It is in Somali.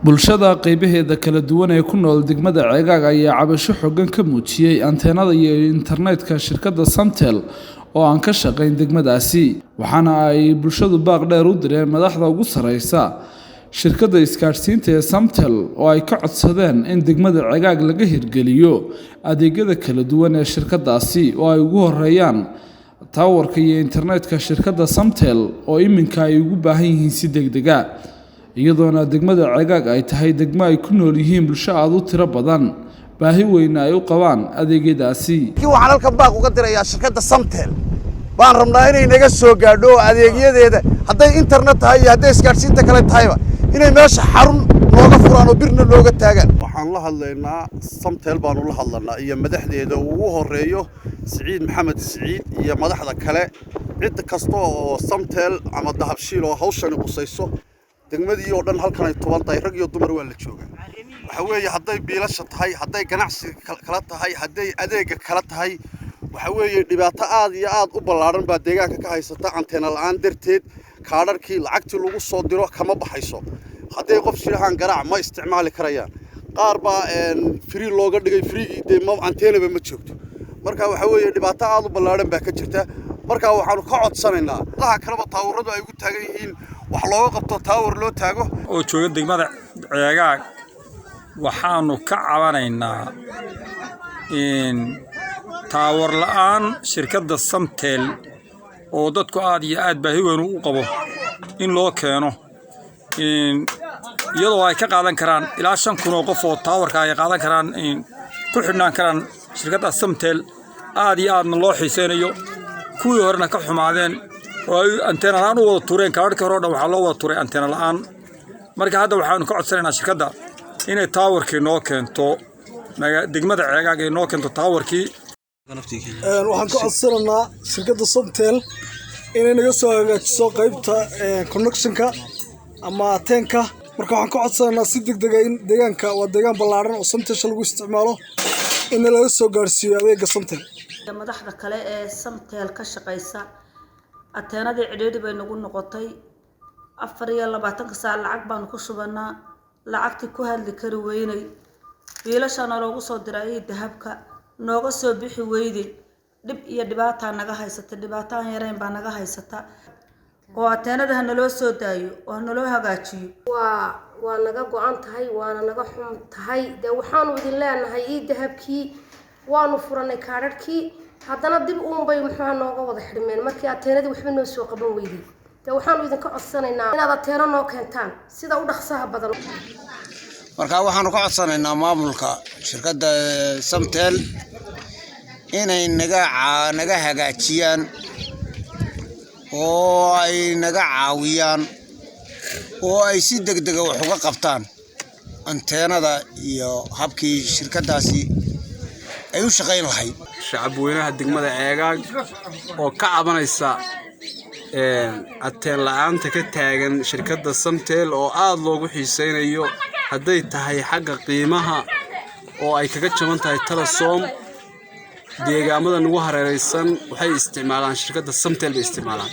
Bulshada qaybaheeda kala duwan ee ku nool degmada Ceegaag ayaa cabasho xooggan ka muujiyey anteenada iyo internetka shirkadda Samtel oo aan ka shaqayn degmadaasi, waxaana ay bulshadu baaq dheer u direen madaxda ugu sareysa shirkadda isgaadhsiinta ee Samtel oo ay ka codsadeen in degmada Ceegaag laga hirgeliyo adeegyada kala duwan ee shirkaddaasi oo ay ugu horeeyaan taawarka iyo internetka shirkadda Samtel oo iminka ay ugu baahan yihiin si degdeg ah, iyadoona degmada Ceegaag ay tahay degmo ay ku nool yihiin bulsho aada u tiro badan, baahi weyna ay u qabaan adeegyadaasi. Waxaan halkan baaq uga dirayaa shirkadda Samtel. Baan rabnaa inay naga soo gaadho oo adeegyadeeda, hadday internet tahay iyo hadday isgaadhsiinta kale tahayba, inay meesha xarun nooga furaan oo birna nooga taagaan. Waxaan la hadlaynaa Samtel baanu la hadlanaa iyo madaxdeeda ugu horeeyo Siciid Maxamed Siciid iyo madaxda kale, cid kasta oo Samtel ama Dahabshiil oo hawshani qusayso. Degmadii oo dhan halkan ay tuban tahay, rag iyo dumar waa la joogaa. Waxa weeye, hadday biilasha tahay, hadday ganacsiga kala tahay, hadday adeega kala tahay, waxa weeye dhibaato aad iyo aad u ballaadhan baa deegaanka ka haysata anteena la'aan darteed. Kaadharkii lacagtii lagu soo diro kama baxayso. Hadday qof shirahan garaac ma isticmaali karayaan. Qaar baa free looga dhigay, freegii dee ma anteenaba ma joogto. Marka waxa weeye dhibaato aad u ballaadhan baa ka jirta. Marka waxaanu ka codsanaynaa daha kaleba taawaradu ay ugu taagan yihiin wax looga qabto, taawar loo taago. Oo jooga degmada Ceegaag, waxaanu ka cabanaynaa taawar la'aan shirkadda Samtel oo dadku aad iyo aad baahi weyn u qabo in loo keeno, iyadoo ay ka qaadan karaan ilaa 5,000 oo qof oo taawarka ay qaadan karaan, ku xidhnaan karaan shirkadda Samtel, aad iyo aadna loo xiiseynayo. Kuwii horena ka xumaadeen oo ay anteena la'aan u wada tuureen. Kaadhkii hore o dhan waxaa loo wada tuuray anteena la'aan. Marka hadda waxaanu ka codsanaynaa shirkadda inay taawarkii noo keento degmada Ceegaag, ay noo keento taawarkii. Waxaan ka codsanaynaa shirkadda Somtel inay naga soo hagaajiso qaybta connectionka ama anteenka. Marka waxaan ka codsanaynaa si degdega in deegaanka, waa deegaan ballaaran oo Somtelsha lagu isticmaalo, in laga soo gaarsiiyo adeega Somtel. Madaxda kale ee Samtel ka shaqaysa, ateenadii cidhiidhi bay nagu noqotay. 24-ka saac lacag baanu ku shubanaa, lacagtii ku hadli kari weynay. Biilashana loogu soo diray ayay dahabka nooga soo bixi weyday. Dhib iyo dhibaataa naga haysata, dhibaataan yareyn baa naga haysata, oo ateenada ha naloo soo daayo oo ha naloo hagaajiyo. Waa naga go-an tahay, waana naga xun tahay. Dee waxaanu idin leenahay ii dahabkii waanu furanay, kaadhadhkii haddana dib uunbay muxuuha nooga wada xidhmeen markii ateenadii waxba noo soo qaban weyday. Dee waxaanu idinka codsanaynaa inaad ateeno noo keentaan sida u dhaqsaha badan. Marka waxaanu ka codsanaynaa maamulka shirkadda Samtel inay naga hagaajiyaan oo ay naga caawiyaan oo ay si degdega wax uga qabtaan anteenada iyo habkii shirkaddaasi ay u shaqayn lahayd. Shacabweynaha degmada Ceegaag oo ka cabanaysa ateen la-aanta ka taagan shirkadda Samtel oo aada loogu xiiseynayo, hadday tahay xagga qiimaha oo ay kaga jaban tahay Telesom. Deegaamada nagu hareeraysan waxay isticmaalaan shirkadda Samtel bay isticmaalaan.